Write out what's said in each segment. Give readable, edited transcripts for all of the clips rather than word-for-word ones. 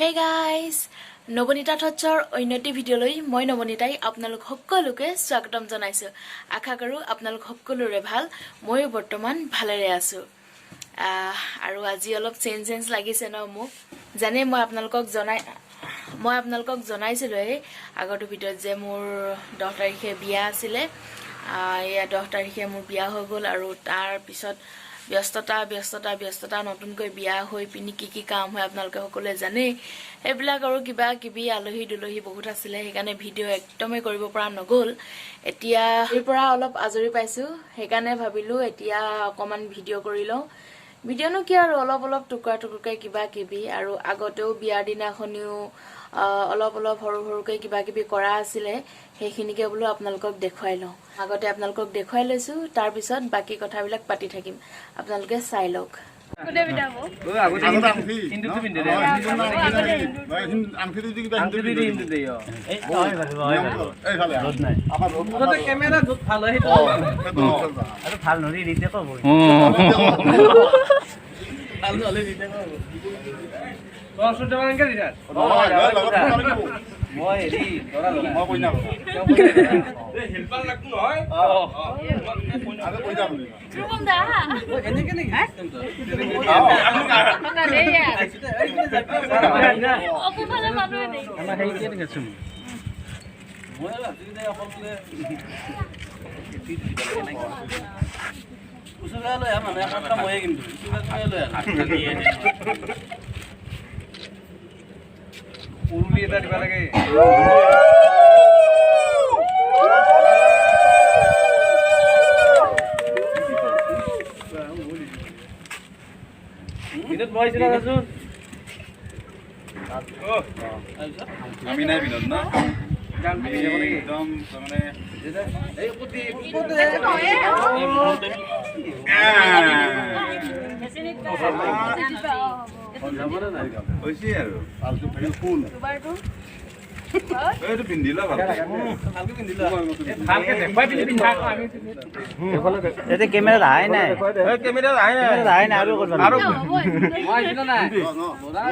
Hey guys, Nabanita থটছৰ অন্য এটি ভিডিঅ'লৈ মই নৱনীতাই আপোনালোক সকলোকে স্বাগতম জনাইছোঁ। আশা কৰোঁ আপোনালোক সকলোৰে ভাল, ময়ো বৰ্তমান ভালেৰে আছোঁ। আৰু আজি অলপ চেঞ্জ চেঞ্জ লাগিছে ন মোক। জানে মই আপোনালোকক জনাইছিলোঁৱেই আগৰটো ভিডিঅ'ত যে মোৰ 10 তাৰিখে বিয়া আছিলে। এয়া 10 তাৰিখে মোৰ বিয়া হৈ গ'ল আৰু তাৰপিছত ব্যস্ততা ব্যস্ততা ব্যস্ততা, নতুনকৈ বিয়া হৈ পিনি কি কি কাম হয় আপোনালোকে সকলোৱে জানেই। সেইবিলাক আৰু কিবা কিবি আলহী দুলহী বহুত আছিলে, সেইকাৰণে ভিডিঅ' একদমেই কৰিব পৰা নগ'ল। এতিয়া সেই পৰা অলপ আজৰি পাইছোঁ, সেইকাৰণে ভাবিলোঁ এতিয়া অকণমান ভিডিঅ' কৰি লওঁ। ভিডিঅ'নো কি আৰু অলপ অলপ টুকুৰা টুকুৰকৈ কিবা কিবি, আৰু আগতেও বিয়াৰ দিনাখনিও অলপ অলপ সৰু সৰুকৈ কিবা কিবি কৰা আছিলে, সেইখিনিকে বোলো আপোনালোকক দেখুৱাই লওঁ। আগতে আপোনালোকক দেখুৱাই লৈছোঁ, তাৰপিছত বাকী কথাবিলাক পাতি থাকিম, আপোনালোকে চাই লওক। উৰুলি এটা দিব লাগে। আমি নাই বিনোদ না একদম তাৰমানে হৈছে আৰু এইটো পিন্ধি লোৱা মজা।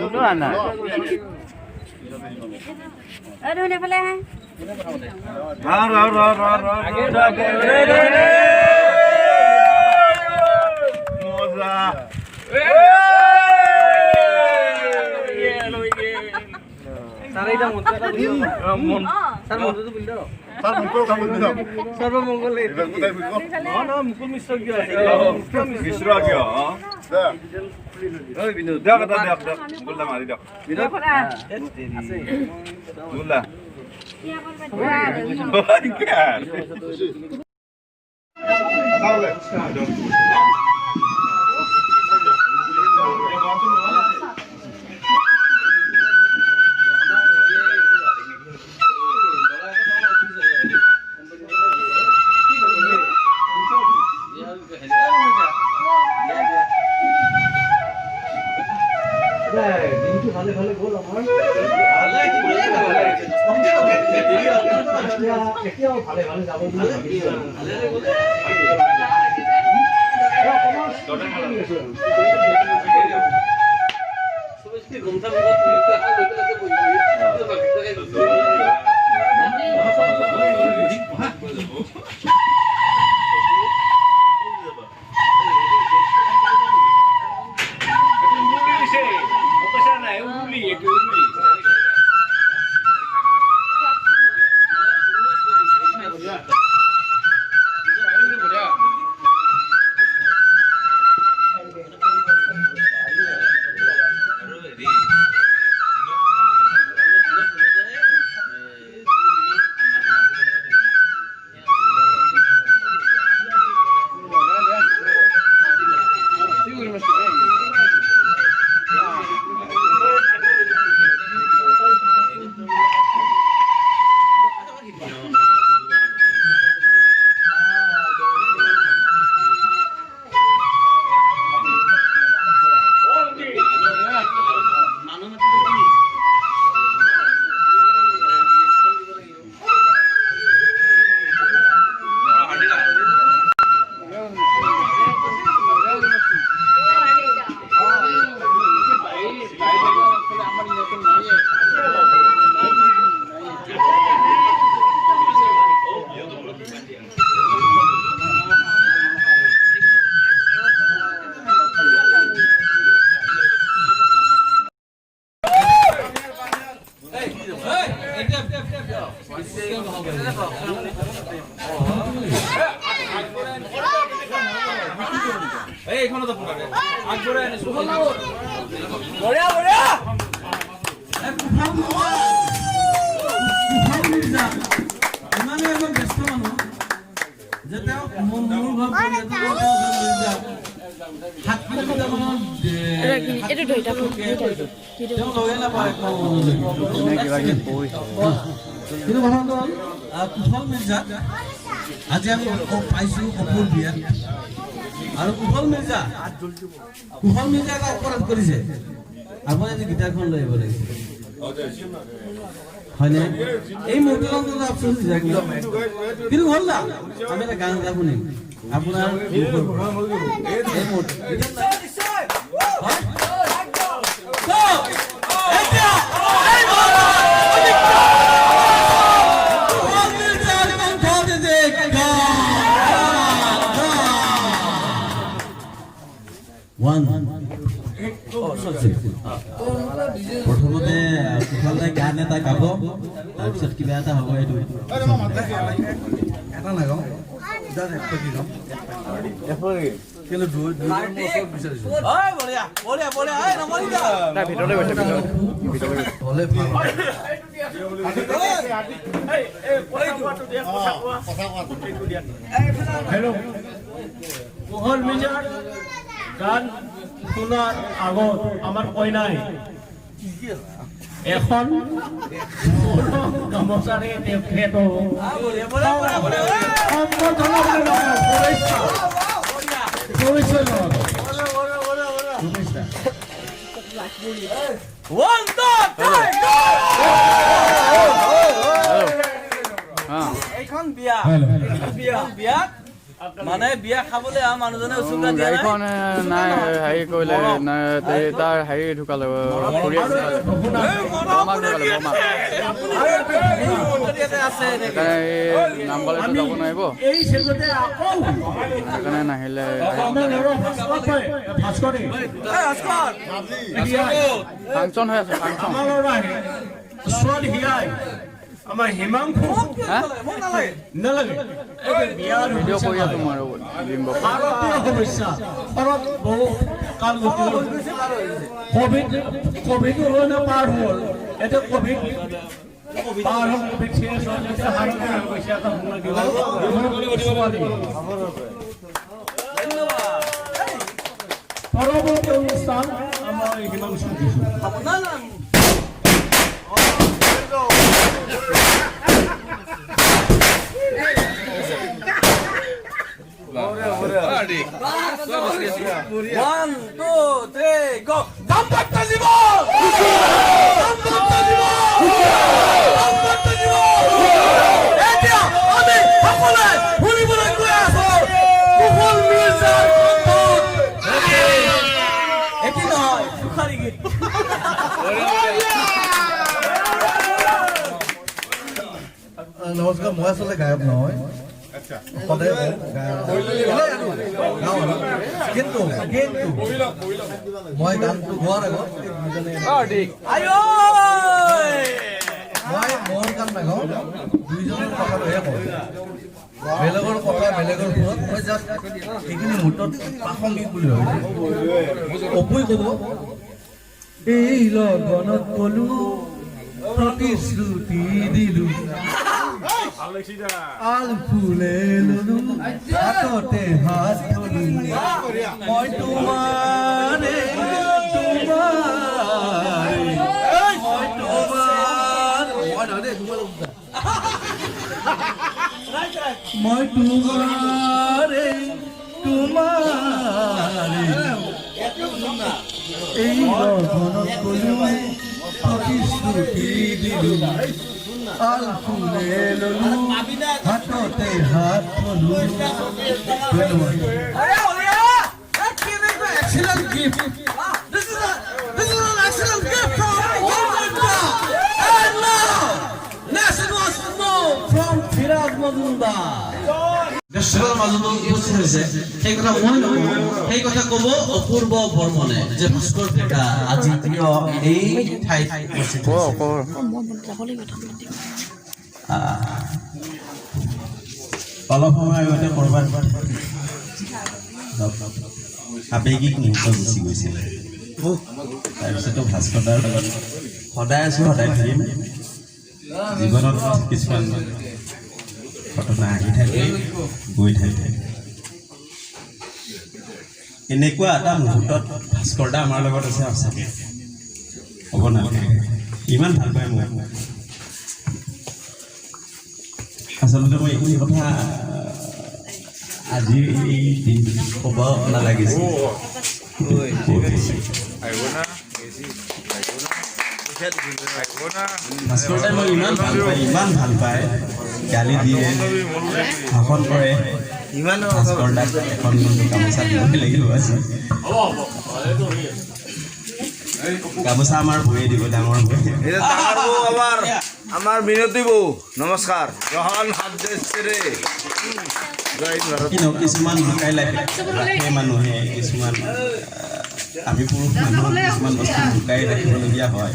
বঢ়িয়া বঢ়িয়া। কুশল মিৰ্জা ইমানেই এজন ব্যস্ত মানুহ যে তেওঁক মোৰ ঘৰ পৰিয়ালটো তেওঁ এজন মিৰ্জা 7 কিলোমিটাৰ মানৰ এইটো ধৰি থাক। তেওঁ লগে নাপায়। কিন্তু কথাটো হ'ল, কুশল মিৰ্জা আজি আমি পাইছোঁ অপুৰ বিয়াত। আৰু কুশল মিৰ্জা এটা অপৰাধ কৰিছে। আপুনি আজি গীটাৰখন লৈ আহিব লাগিছিল, হয়নে? এই মুহূৰ্তত অন্তত আফচোচ হৈছে একদম। কিন্তু হ'ল না, আমি এটা গান এটা শুনিম আপোনাৰ মুখৰ পৰা। এই মুহূৰ্তত হয়? তো, এতিয়া এই মুহূৰ্তত কুশল মিৰ্জাৰ কণ্ঠত যে গান, গান, গান। ওৱান। প্ৰথমতে কুশল দাই গান এটা গাব, তাৰপিছত কিবা এটা হ'ব এইটো। এটা নাগাওঁ, জাষ্ট এক পাকি গাম। কিন্তু দুইজন মোৰ ওচৰত বিচাৰিছো। ঐ, বঢ়িয়া বঢ়িয়া বঢ়িয়া। ঐ নমৰিবা। হ'লে ভাল হয়। হেল্ল', কুশল মিৰ্জাৰ গান শুনাৰ আগত আমাৰ কইনাই এখন গামোচাৰে তেখেতক বঢ়িয়া বঢ়িয়া বঢ়িয়া বঢ়িয়া। সম্বৰ্ধনা বুলি নহয়, শুভেচ্ছা শুভেচ্ছা জনাব, শুভেচ্ছা। ওৱান, টু, থ্ৰী, এইখন বিয়া, এইখন বিয়াত মানে বিয়া খাবলৈ অহা মানুহজনে উচুকা দিয়া নাই। গাড়ীখন নাই, হেৰি কৰিলে নাই, তাৰ হেৰি ঢুকালে, খুৰীয়েক ঢুকালে, বৰমাক ঢুকালে, বৰমাক। ইয়াতে আছে এনেকে। সেইকাৰণে এই নামঘৰলৈতো যাব নোৱাৰিব। এই চেগতে আকৌ সেইকাৰণে নাহিলে। আমাৰ ল'ৰা ভাস্কৰে ভাস্কৰে এই ভাস্কৰ। হিয়াই ফাংচন হৈ আছে, ফাংচন। আমাৰ ল'ৰা ছোৱালী হিয়াই আমাৰ হিমাংশু। হা। মোক নালাগে। নালাগে, এই বিয়াৰ ভিডিঅ' কৰি আছো মই, ৰ'ব দিম বাৰু। ভাৰতীয় সমস্যা শৰত বহু কাল গতি হ'ল। কভিড কভিড হ'ল, পাৰ হ'ল। এতিয়া কভিড পাৰ হ'ল, কভিড চিৰিয়াছ হ'ল। এতিয়া ভাৰতীয় সমস্যা এটা হ'ব লাগিব ছোৱালী। পৰৱৰ্তী অনুষ্ঠান আমাৰ হিমাংশু দিছোঁ। না না। ওৱান, টু, থ্ৰী, গ'! দাম্পত্য জীৱন, দাম্পত্য জীৱন, দাম্পত্য জীৱন। এতিয়া আমি সকলোৱে শুনিবলৈ গৈ আছো কুশল মিৰ্জাৰ কণ্ঠত এটি নহয়, দুষাৰি গীত। নমস্কাৰ, মই আচলতে গায়ক নহয়, সদায় কওঁ, গাওঁ আৰু। কিন্তু মই গানটো গোৱাৰ আগত এই দুজনে আই ঐ! মই মোৰ গান নাগাওঁ, দুইজনৰ কথাটোহে কওঁ। বেলেগৰ কথা বেলেগৰ সুৰত, মই জাষ্ট এইখিনি মুহূৰ্তত প্ৰাসংগিক বুলি ভাবিছোঁ। অপুই ক'ব, এই লগনত কলো, প্ৰতিশ্ৰুতি দিলো, আল ফুলে ললো, হাততে হাত থলো, মই তোমাৰে তোমাৰে, মই তোমাৰ, মই নহয় দেই, তোমালোক দুটা। মই তোমাৰে তোমাৰে, এই লগনত কলো, প্ৰতিশ্ৰুতি দিলো, আল ফুলে ললো, হাততে হাত থলো। ধন্যবাদ। বঢ়িয়া বঢ়িয়া। Excellent gift. This is an excellent gift from Kolkata. And now, nation wants to know from Firaj Majumdar. ব্যস্ততাৰ মাজতো উপস্থিত হৈছে, সেই কথা মই নকওঁ, সেই কথা ক'ব অপূৰ্ব বৰ্মনে যে ভাস্কৰ ডেকা আজি প্ৰিয় এই ঠাইত উপস্থিত ক হৈছে। ক। মই যাব লাগিব তাত। অলপ সময় আগতে ক'ৰবাত আৱেগিক মুহূৰ্ত গুচি গৈছিলে। তাৰপিছতো ভাস্কৰ দাৰ লগত সদায় আছোঁ, সদায় থাকিম। জীৱনত কিছুমান ঘটনা আহি থাকে, গৈ থাকে। এনেকুৱা এটা মুহূৰ্তত ভাস্কৰ দা আমাৰ লগত আছে, সঁচাকৈ ক'ব নালাগে, ইমান ভাল পায় মোক। আচলতে মই এইখিনি কথা আজি এই দিনটোত ক'ব নালাগিছিল। ভাস্কৰ দাই মোক ইমান ভাল পায়, ইমান ভাল পায়, গালি দিয়ে, ভাষণ কৰে। ভাস্কৰ দাক এখন গামোচা দিবই লাগিব আজি। গামোচা আমাৰ বৌয়ে দিব, ডাঙৰ বৌয়ে। আমাৰ মিনতি বৌ, নমস্কাৰ। কিছুমান লুকাই ৰাখে মানুহে, কিছুমান আমি পুৰুষ মানুহ কিছুমান বস্তু লুকাই ৰাখিবলগীয়া হয়।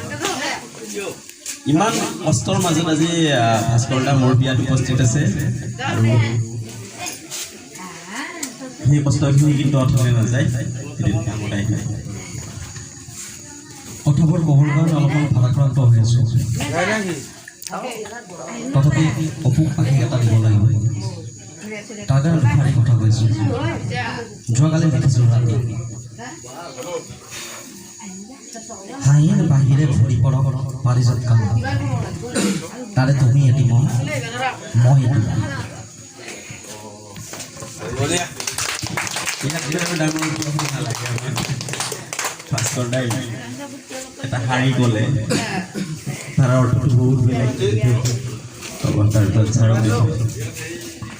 ইমান কষ্টৰ মাজত আজি ভাস্কৰ দা মোৰ বিয়াত উপস্থিত আছে আৰু সেই কষ্টখিনি কিন্তু অথলে নাযায়, এদিন কামত আহিব। কথাবোৰ ক'বৰ কাৰণে অলপমান ভাৰাক্ৰান্ত হৈ আছোঁ, তথাপি অপুক আশী এটা দিব লাগিব, তাৰ কাৰণে দুষাৰি কথা কৈছোঁ। যোৱাকালি দেখিছোঁ ৰাতি হাঁহিৰ বাহিৰে ভৰি পৰক পাৰিজাত কান্দ, তাৰে তুমি এটি মন, মই এটি। ভাস্কৰ দাই এটা শাৰী ক'লে, তাৰ অৰ্থটো বহুত বেলেগ।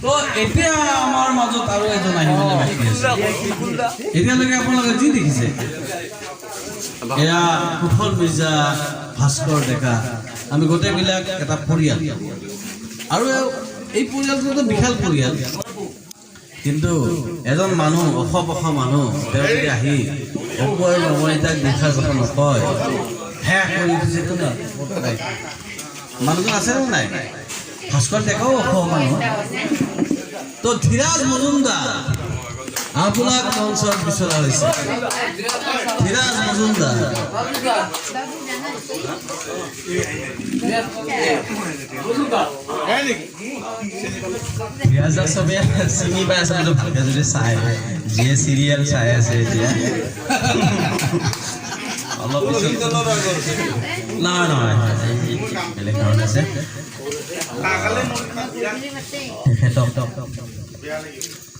তো এতিয়া আমাৰ মাজত আৰু এজন আহিবলৈ বাকী আছে। এতিয়ালৈকে আপোনালোকে যি দেখিছে এয়া কুশল মিৰ্জা, ভাস্কৰ ডেকা, আমি গোটেইবিলাক এটা পৰিয়াল। আৰু এই পৰিয়ালটো বিশাল পৰিয়াল, কিন্তু এজন মানুহ, ওখ পখ মানুহ, তেওঁ যদি আহি অপু আৰু নৱনীতাক দুষাৰ কথা নকয়, সেয়া কৰি উঠিছেতো ন। মানুহজন আছে নে নাই? ভাস্কৰ ডেকাও ওখ মানুহ। তো ধীৰাজ মজুমদাৰ, আপোনাক মঞ্চত বিচৰা হৈছে। ধীৰাজ মজুমদাৰ। ধীৰাজক চবে চিনি পাই আচলতে, ভালকে যদি চাই, যিয়ে চিৰিয়েল চাই আছে এতিয়া অলপ পিছত নহয় নহয় বেলেগ ধৰণে আছে। তেখেতক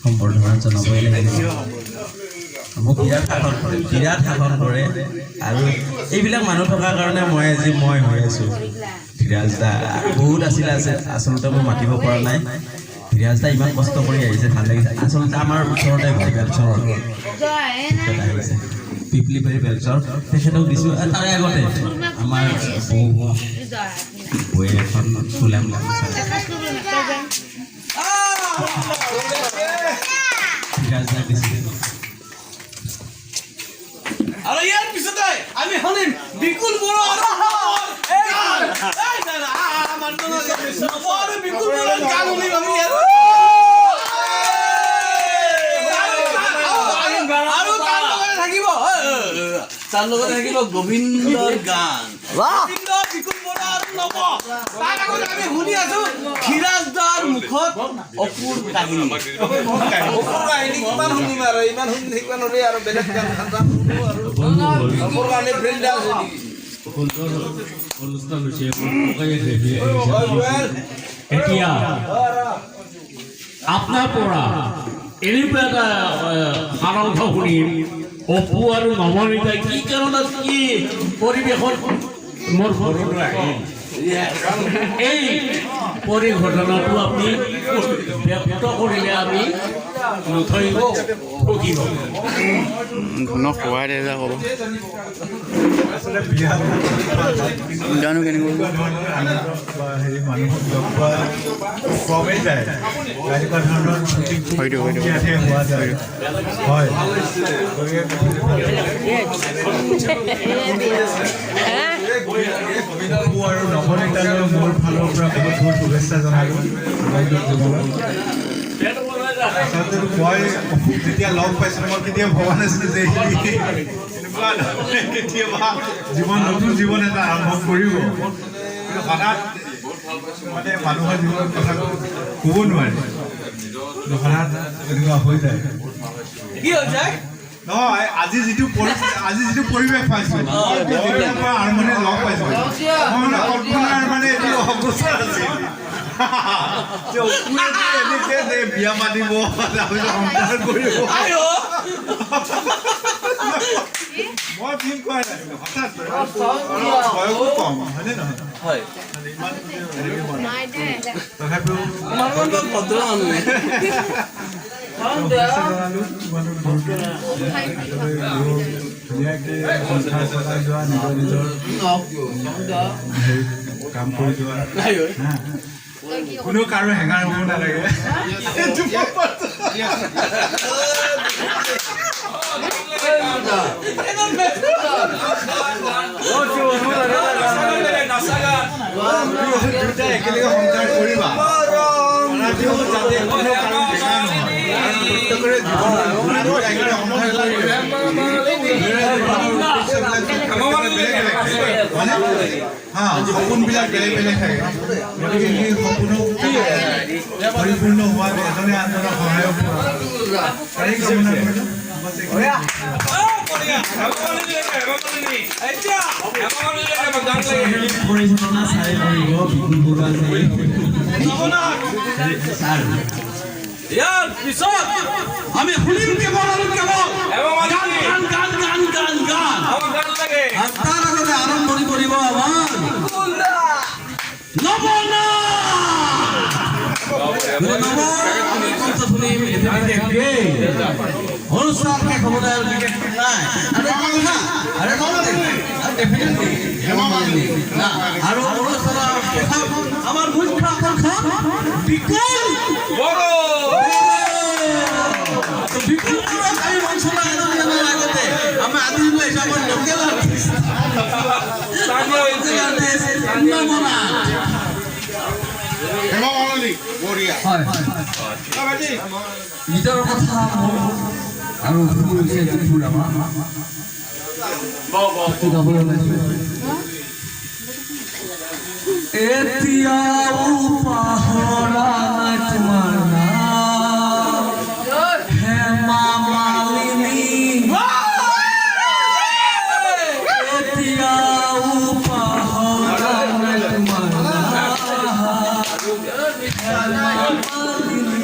সম্বৰ্ধনা জনাবই লাগিব। মোক বিৰাট শাসন কৰে, বিৰাট শাসন কৰে। আৰু এইবিলাক মানুহ থকাৰ কাৰণে মই আজি মই হৈ আছোঁ। ধীৰাজ দা আৰু বহুত আছিলে, আছে, আচলতে মই মাতিব পৰা নাই। ধীৰাজ দা ইমান কষ্ট কৰি আহিছে, ভাল লাগিছে। আচলতে আমাৰ ওচৰতে ঘৰ, বেলচৰত আহিছে, পিপলিবাৰী বেলচৰ, তেখেতক দিছোঁ। তাৰে আগতে আমাৰ বৌ বৌয়ে এখন ফুলাম গামোচা ধীৰাজ দাক দিছোঁ। আৰু ইয়াৰ পিছতে আমি শুনিম বিকুল বড়ো আৰু বিকুল বড়োৰ গান শুনিম আমি। আৰু তাৰ লগতে থাকিব, তাৰ লগতে থাকিব গোবিন্দৰ গান, গোবিন্দ, বিকুল বড়ো আৰু নৱ। তাৰ আগতে আমি শুনি আছো ধীৰাজ দাৰ মুখত অপুৰ কাহিনী। অপুৰ কাহিনী কিমান শুনিম আৰু, ইমান শুনি থাকিব নোৱাৰি আৰু, বেলেগ গান আৰু অপুৰ কাহিনী ফ্ৰেণ্ড আছে নেকি? সুন্দৰ অনুষ্ঠান হৈছে। এতিয়া আপোনাৰ পৰা এনেকুৱা এটা সাৰাংশ শুনিম, অপু আৰু নৱনীতাই কি কাৰণত কি পৰিৱেশত মোৰ ঘৰলৈ আহিল, এই পৰিঘটনাটো আপুনি ব্যক্ত কৰিলে আমি নথৈ সুখী হ'ম। ধুনক খুৱাই দে, যা ক'ব জানো কেনেকৈ হেৰি মানুহক লগ পোৱা কমেই যায়, এনেকুৱা ধৰণৰ হয়তো হয়তো ইয়াতহে হোৱা যায়। হয়, অপু আৰু নৱনীতালৈ মোৰ ফালৰ পৰা বহুত বহুত শুভেচ্ছা জনালোঁ আগন্তুক জীৱনত। আচলতে মই অপুক যেতিয়া লগ পাইছিলোঁ, মই কেতিয়াও ভবা নাছিলোঁ যে সি এনেকুৱা ধৰণে কেতিয়াবা জীৱন, নতুন জীৱন এটা আৰম্ভ কৰিব। কিন্তু হঠাৎ মানে মানুহৰ জীৱনৰ কথা ক'ব নোৱাৰি, কিন্তু হঠাৎ এনেকুৱা হৈ যায়। কি হৈ যায়? নহয়, আজি যিটো পৰিৱেশ পাইছো, যেতিয়াৰ পৰা আৰম্ভণি লগ পাইছো, মই মানে কল্পনাৰ মানে এইটো অগোচৰ আছিল যে অপুৱে যে এনেকে যে বিয়া পাতিব, তাৰপিছত সংসাৰ কৰিব। মই ফিল কৰা নাছিলো। হঠাৎ বয়সো কম, হয়নে নহয়? হয়। মানে ইমান হেৰি হোৱা নাই। তথাপিও মানুহজন বৰ ভদ্ৰ মানুহ। শুভেচ্ছা জনালো তোমালোক দুয়োকে। আগলৈ ধুনীয়াকে সংসাৰ চলাই যোৱা, নিজৰ নিজৰ হেৰি কাম কৰি যোৱা। হা। কোনো কাৰো হেঙাৰ হ'ব নালাগে। সেইটো মই পাতো। দুয়োটাই একেলগে সংসাৰ কৰিবা, কৰাতেও যাতে কোনো কাৰো হেঙাৰ নহয়। কাৰণ প্ৰত্যেকৰে জীৱনৰ, দুয়োটাই একেলগে সংসাৰ কৰিলে দুয়োৰে জীৱনৰ উদ্দেশ্যবিলাক প্ৰত্যেকৰে বেলেগ বেলেগ থাকে, হয়নে? হা, সপোনবিলাক বেলেগ বেলেগ থাকে। গতিকে সেই সপোনক যাতে পৰিপূৰ্ণ হোৱাত এজনে আনজনক সহায়ক হোৱা, তাৰেই কামনা কৰিলোঁ। বছ, এইখিনিয়ে। পৰিচালনা ছাৰে কৰিব, বিপুল বৰুৱা ছাৰ। ইয়াৰ পিছত আমি শুনিম কেৱল আৰু কেৱল গান, গান, গান, গান, গান, গান। আৰু তাৰ আগতে আৰম্ভণি কৰিব আমাৰ নৱনা। কণ্ঠ শুনিম এতিয়া বিশেষকে। অনুষ্ঠান শেষ হ'বলৈ আৰু বিশেষ নাই। আৰু এটা কথা, আৰু এটা কথা, আৰু ডেফিনেটলি না, আৰু অনুষ্ঠানৰ শেষত আমাৰ মুখ্য আকৰ্ষণ বিকুল বড়ো। বিপুল বড়োক আমি মঞ্চলৈ আদৰি অনাৰ আগতে আমি আদৰি লৈ আহিছোঁ আমাৰ লোকেল আৰ্টিষ্ট নৱনাথ। হয়, গীতৰ কথা মোৰ আৰু সুৰ হৈছে বিপুল আমাৰ। গাবলৈ ওলাইছোঁ। এতিয়াও পাহৰা নাই তোমাৰ নাম, হেমা মালিনী। এতিয়াও পাহৰা নাই তোমাৰ নাম, হেমা মালিনী।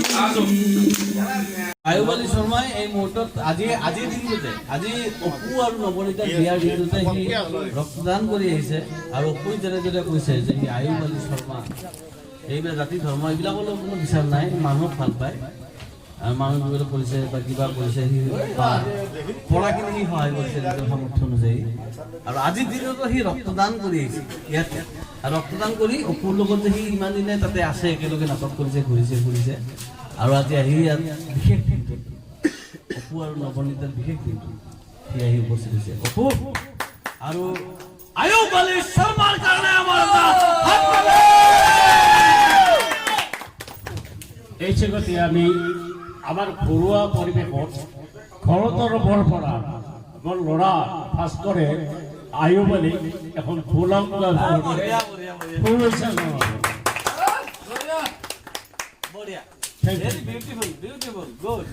আয়ুব আলী শৰ্মাই এই মুহূৰ্তত আজি, আজিৰ দিনটোতে, আজি অপু আৰু নৱনীতাৰ বিয়াৰ দিনটোতে সি ৰক্তদান কৰি আহিছে। আৰু অপুই যেনেদৰে কৈছে যে সি আয়ুব আলী শৰ্মা, এইবিলাক জাতি ধৰ্ম এইবিলাকলৈ কোনো বিচাৰ নাই, মানুহক ভাল পায় আৰু মানুহ বিপদত পৰিছে বা কিবা কৰিছে, সি বা পৰাখিনি সি সহায় কৰিছে নিজৰ সামৰ্থ্য অনুযায়ী। আৰু আজিৰ দিনতো সি ৰক্তদান কৰি আহিছে ইয়াতে। আৰু ৰক্তদান কৰি অপুৰ লগত যে সি ইমান দিনে তাতে আছে, একেলগে নাটক কৰিছে, ঘূৰিছে ফুৰিছে, আৰু আজি আহি ইয়াত বিশেষ দিনটোত, অপু আৰু নৱনীতাৰ বিশেষ দিনটোত সি আহি উপস্থিত হৈছে। অপু আৰু আয়ুব আলী শৰ্মাৰ কাৰণে আমাৰ এটা হাত তালি! এই চেগতে আমি আমাৰ ঘৰুৱা পৰিৱেশত ঘৰৰ তৰফৰ পৰা মোৰ ল'ৰা ভাস্কৰে আয়ুব আলীক এখন ফুলাম শুভেচ্ছা জনালোঁ। বঢ়িয়া। Thank you. Very beautiful, beautiful, good.